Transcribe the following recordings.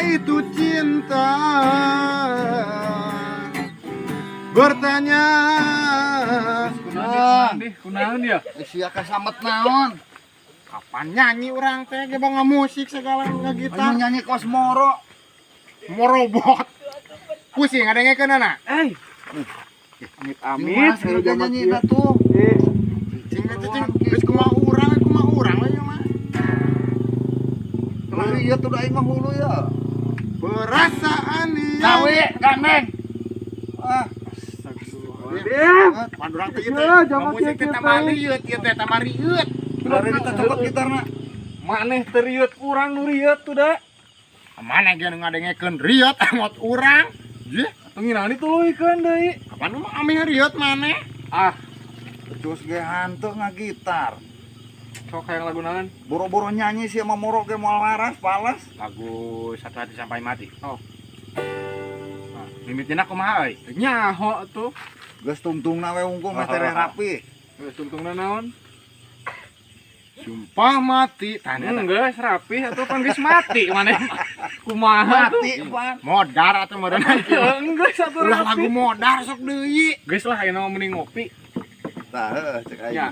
itu cinta? Bertanya. Kunaon dih, kunaon ya? Sia kasamet naon? Kapan nyanyi urang teh ge bang musik segala ngagitar. Ayo nyanyi kos moro. Morobot. Pusing ngadengekeunana. Eh. Amit amit Amit amit nyanyi na tuh. Cicing cicing geus kumaha urang we mah. Kalau iya tuh aing mah hulu ya. Perasaan yang Cawe gandeng. Ah, Pan urang teh ieu teh musik teh tambah rieut ieu teh tambah rieut. Dari kita copot gitarna. Maneh teu rieut urang nu rieut tuh da. Mana ge nu ngadengekeun rieut amot urang. Jeh, Atuh nginang dituluykeun deui. kapan mah amih rieut maneh? Ah, Terus ge hantu ngagitar. Sok hayang lagu naon? Boro-boro nyanyi sih sama moro ge moal waras palas. Lagu Satu Hati Sampai Mati. Oh. Nah, mimitina kumaha euy? Teu nyaho tuh. Geus tungtungna we unggul mah tere rapi. Geus tungtungna naon? Sumpah mati. Tah eta. Geus rapih atuh pan geus mati maneh. Kumaha tuh? Mati pan. Modar atuh meureun. Geus atuh Ulah lagu rapi. modar sok deui. Geus lah ayeuna mah mending ngopi. Tah heuh cek aing. Ya.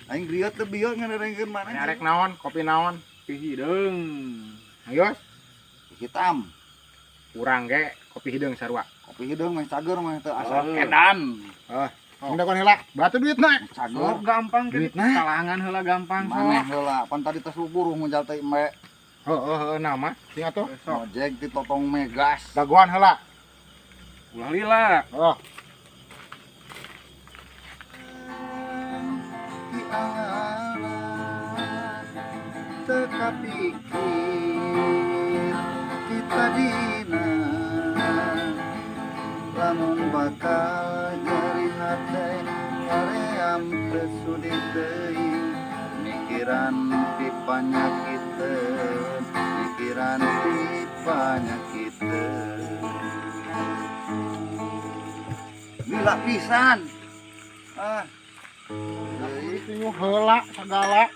Aing riot teh bieu ngarerengkeun maneh. Arek naon? Kopi naon? Kopi hideung. Ayo, Hitam. urang ge kopi hideung sarua. Kopi hideung mah cager mah teu asal Oh. edan. Oh. Udah kon heula. Batu duitna. Cager. Sok gampang ke Duitna. kalangan heula gampang sok. Maneh heula, pan tadi tos buruh muncal teh embe. Heeh heeh nama. Sing atuh. Sok Ojek ditotong megas. Dagoan heula. Ulah lila. Oh. Di angan teka pikir kita dina lamun bakal jari hate ngaream teu sudi teuing mikiran ti panyakiteun mikiran ti panyakiteun lila pisan ah. Itu heula segala.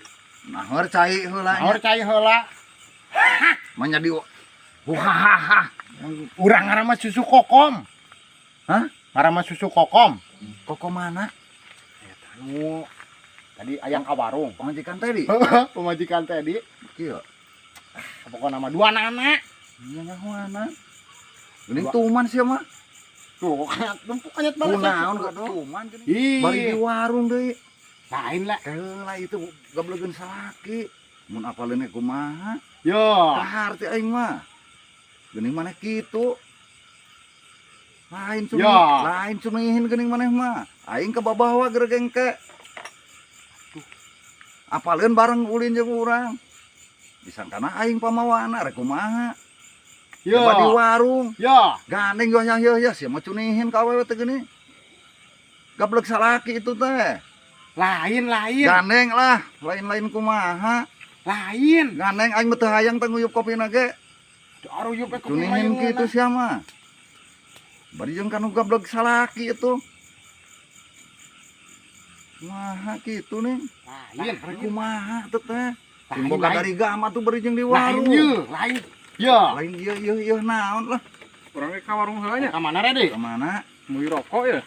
Nahor cai heula. Nahor cai heula. Menjadi hahaha. Urang ngaran susu kokom. Hah? Ngaran susu kokom. Kokom mana? Eta nu tadi ayang ka warung. Pamajikan tadi. Pamajikan tadi. Kieu. Pokokna mah dua nana. Iya nyahoana. Geuning tuman sia mah. Tuh kayaknya tumpuk kayaknya banget. Kunaon gak tuman geuning. Ih. Bari di warung deui. Lain lah. Heula itu gablegeun salaki. Mun apaleun kumaha? Yo. Kahar teh aing mah. Geuning maneh kitu. Lain cumi, Ya. lain cumihin geuning maneh mah. Aing ke babawa geregeng ke. Apaleun bareng ulin jeung urang. Disangkana aing pamawana rek kumaha. Yo. Coba di warung. Yo. Gandeng yo yo yo sia mah cunihin ka awewe teh geuning. Gablek salaki itu teh. Lain lain. Gandeng lah, lain-lain kumaha. Lain. Gandeng aing mah teu hayang teh nguyup kopina ge. Aruyup we kopi Cunihin kitu sia mah. Bari jeung kanu gablek salaki itu. Kumaha kitu nih? Lain. Rek kumaha teh teh? Lain, Boga lain. dari gama tuh bari jeung di Lain warung. ye, lain. Yo. Lain ieu ieu ieu naon lah. Urang ge ka warung heula nya. Ka mana Redi? Ka mana? Meuli rokok ya.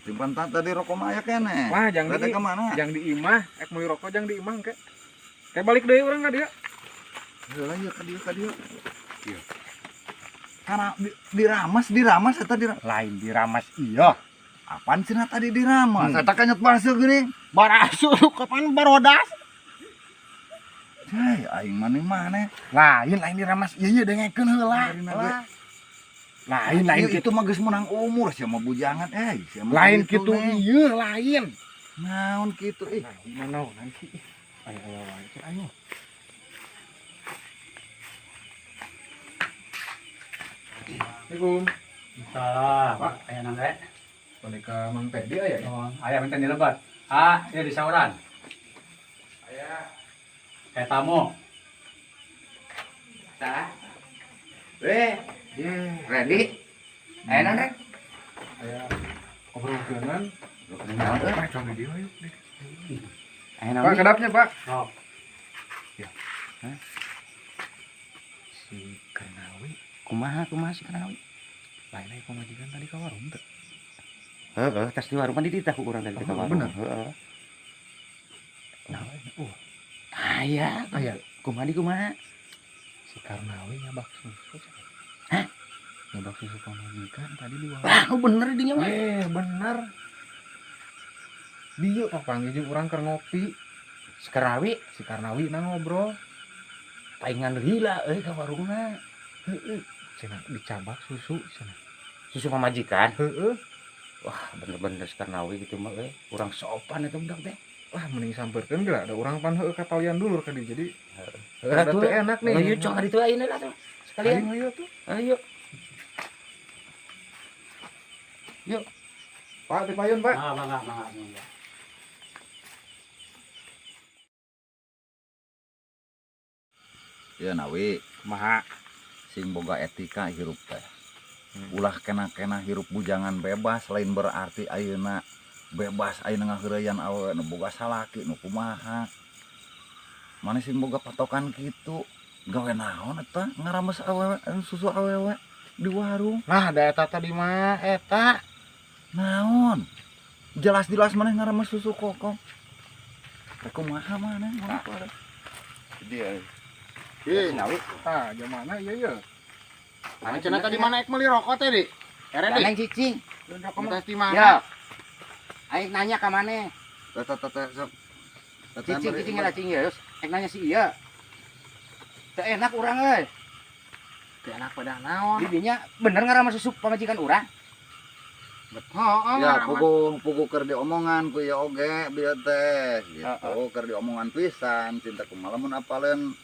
Simpan tadi rokok mah aya keneh. Wah, jang Rede di ka mana? Jang di imah, ek meuli rokok jang di imah engke. Kayak balik deui urang ka dieu. Heula ieu ka dieu ka dieu. Ieu. Karena diramas, diramas eta diramas. Lain diramas iya. Apaan cenah tadi diramas? Eta kanyet basuh geuning. Barasu kapan barodas? Hei, aing maneh maneh. Lain lain diramas iya iya dengekeun heula. Lah. Lain lain Ieu kitu itu mah geus menang umur sia mah bujangan eh sia mah lain kitu, kitu Neng. iya lain. Naon kitu ih. Mana nanti? Ayo ayo ayo ayo. Assalamualaikum. Salah, Pak. Aya nang ge. Boneka Mang Teddy aya ya? Oh, aya minta dilebat. Ah, ieu di sauran. Aya. Kayak tamu. Tah. Weh, ready? Aya naon, Rek? Aya obrolkeun. Naon euy? Pak, coba di dieu ayo. Aya naon? Pak, kedapnya, Pak. Oh. Ya. Hah? Si Karnawi. Kumaha kumaha si Karnawi? Lain aya pamajikan tadi ka warung teh. Heeh, tas di warung pan dititah ku urang tadi ka Oh, warung. bener. Heeh. Nah, Aya, aya kumaha di kumaha? Si Karnawi nyabak susu. Hah? Nyabak susu pamajikan tadi di warung. Lah, bener dinya mah. Bener. Dieu papanggih jeung urang keur ngopi. Si Karnawi Si Karnawi na ngobrol. paingan lila euy ka warungna. Heeh. Cenah dicabak susu cenah. Susu pamajikan. Heeh. Wah, bener-bener si Karnawi gitu mah euy. Urang sopan eta budak teh. Wah, mending sampeurkeun geura da urang pan heueuh katalian dulur ka dieu. Jadi Heeh, rada tuh. teu enak nih. Ayo cok ka ditu ayeuna lah tuh. Sekalian. Ayo, ayo tuh. Ayo. Pak, dipayun, Pak. Mangga, mangga, mangga, mangga. Ya Nawi, Kumaha? Sing boga etika hirup teh. Ulah kena-kena hirup bujangan bebas lain berarti ayeuna bebas ayeuna ngaheureyan awewe nu boga salaki nu kumaha. Maneh sing boga patokan kitu, gawe naon eta ngarames awewe susu awewe di warung. Nah, da eta tadi mah eta Naon? Jelas-jelas maneh ngarames susu kokong. Teh kumaha maneh ngono pada. Dia. Ih, Nawi. Tah, jamana ieu ye. Mana cenah tadi mana ek meuli rokok teh, Di? Ere, Di. Neng cicing. Rokok di mana? Ya. Aing nanya ka maneh. Teh teh teh sok. Cicing cicing lah cing ya, Ek nanya si iya. Teu enak urang euy. Teu enak pada naon? Di dinya bener ngaramas susu pamajikan urang. Heeh, Ya, ngaramas. puguh puguh keur diomongan ku ieu oge bieu teh gitu, keur diomongan pisan cinta kumaha lamun apaleun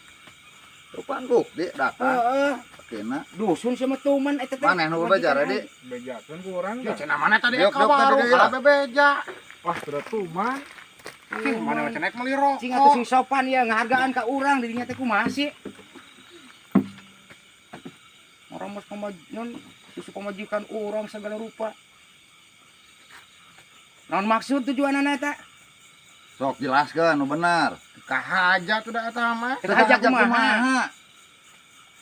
rupan bukti datang Heeh. kena Dusun sama tuman eta teh. maneh nu bebeja Redi Bejakeun ku urang Ya tah. cenah mana tadi Diok, ek ka diok, tadi warung dia. kalah bebeja. Wah, sudah tuman. Cing, mana cenah ek meuli rokok. Cing atuh sing sopan ya ngahargaan ka urang di dinya teh kumaha sih? Ngaramas pamajikan susu pamajikan urang segala rupa. Naon maksud tujuanana eta? Sok jelaskeun nu bener. Kahaja tuh da eta mah. Teu kahaja kumaha?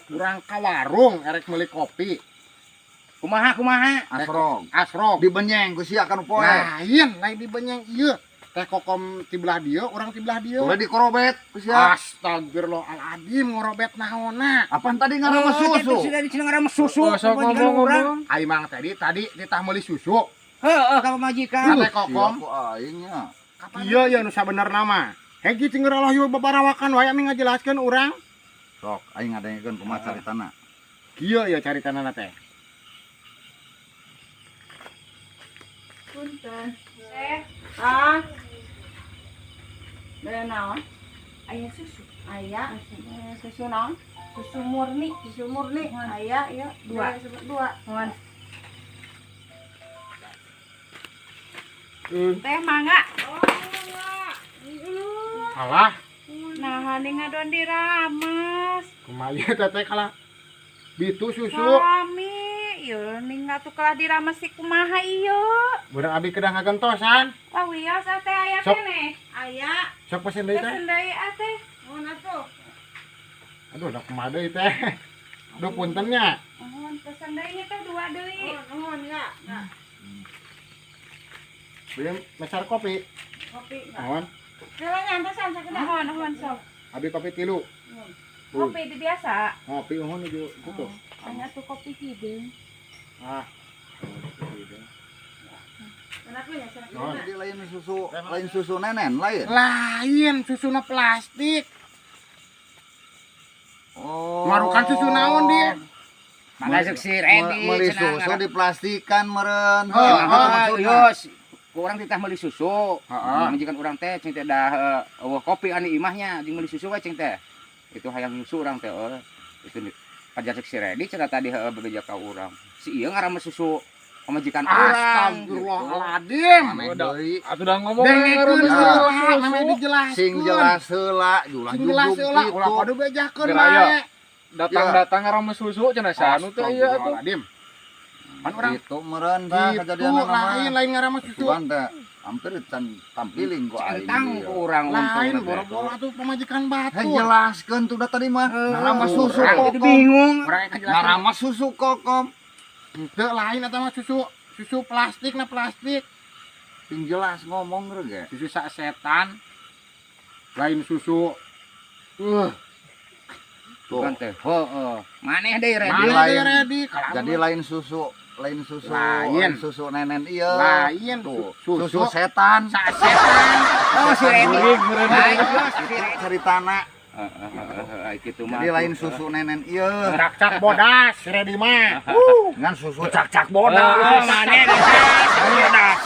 Urang ka warung erek meuli kopi. Kumaha kumaha? Asrog. Asrog. Dibenyeng ku sia kanu poe. Lain, lain dibenyeng ieu. Teh kokom ti belah dieu, urang ti belah dieu. Ulah dikorobet ku sia. Astagfirullahaladzim ngorobet naonna. Apaan tadi ngarames susu? Sudah dicina ngarames susu. Oh, sok pamajikan urang. ngomong-ngomong. Ai mang tadi tadi ditah meuli susu. Heeh, ka pamajikan. Teh kokom. Sia ku aing nya. Iya ya nu sabenerna mah. Hegi cing Allah ieu babarawakan wae ami ngajelaskeun urang. Sok aing ngadengekeun kumaha caritana. Kieu ya caritana teh. Punten. Teh. Ah. Beli naon? Aya susu. Aya. Susu naon? Susu murni. Susu murni. Aya, iya. Dua. Dua. Nuhun. Teh mangga. Oh, mangga. Alah, Nah, ini ngadon diramas. kumaha ieu teh teh kalah bitu susu. Sami, ieu ning atuh kalah diramas si kumaha ieu. Budak abi kedah ngagentosan. Wah, wios ate aya Sok. keneh. Aya. Sok pesen deui teh. Pesen deui ate. Nuhun atuh. Aduh, da kumaha deui teh. Duh punten nya. Nuhun pesen deui nya teh dua deui. Nuhun ya. Beli meser kopi. Kopi. Nuhun. Jalan nyantosan sakedah. Nuhun, nuhun sok. Abi kopi tilu. Kopi itu biasa. Ngopi nuhun nuju kitu. Hanya tuh kopi hideung. Ah. Nuhun. Jadi lain susu nenen lain. Lain susuna plastik. Oh. Marukan susu naon dia? Mangga sok si Redi Meuli cenah susu diplastikan meureun. Heeh, Gitu maksudna. Yos, ku urang titah meuli susu. Heeh. Majikan urang teh cing teh dah eueuh kopi anu imahnya jeung meuli susu we cing teh. Itu hayang nyusu urang teh eueuh. Itu pajar cek si Redi cenah tadi heueuh bebeja ka urang. Si ieu ngarames susu pamajikan urang. Astagfirullahaladzim. Aneh deui. Atuh dah ngomong Dengekeun ngarames heula, susu. meme dijelaskeun. Sing jelas heula, julah Sing jelas jujuk heula, ulah kitu. padu bejakeun Geraya. bae. Datang-datang ngarames susu cenah sanu teh ieu atuh. Astagfirullahaladzim. Pan urang Itu meureun tah gitu kejadianna mah. lain lain ngarames susu. Cuman teh Hampir can tampiling ku aing. Centang ieu. ku urang Lain untungna teh. boro-boro atuh pamajikan Hei, batur. jelaskeun tuh da tadi mah. Ngarama susu Urang jadi kokom. bingung. Urang yang jelaskeun. Ngarama susu kokom. Henteu, lain eta mah susu susu plastik na plastik. Ping jelas ngomong ge. Susu sak setan. Lain susu. Tuh. Kan teh. Heeh. Maneh deui Redi. Mana lain. deui Redi? Kalau Jadi lain susu Lain. lain susu nenen ieu. Lain Tuh, susu, susu setan. sak setan. Oh, si Redi. Lain si Redi. Ceritana. Heeh, heeh, heeh, kitu mah. Jadi lain susu nenen ieu. Cak-cak bodas si Redi mah. Ngan susu cak-cak bodas. Heeh, maneh bodas.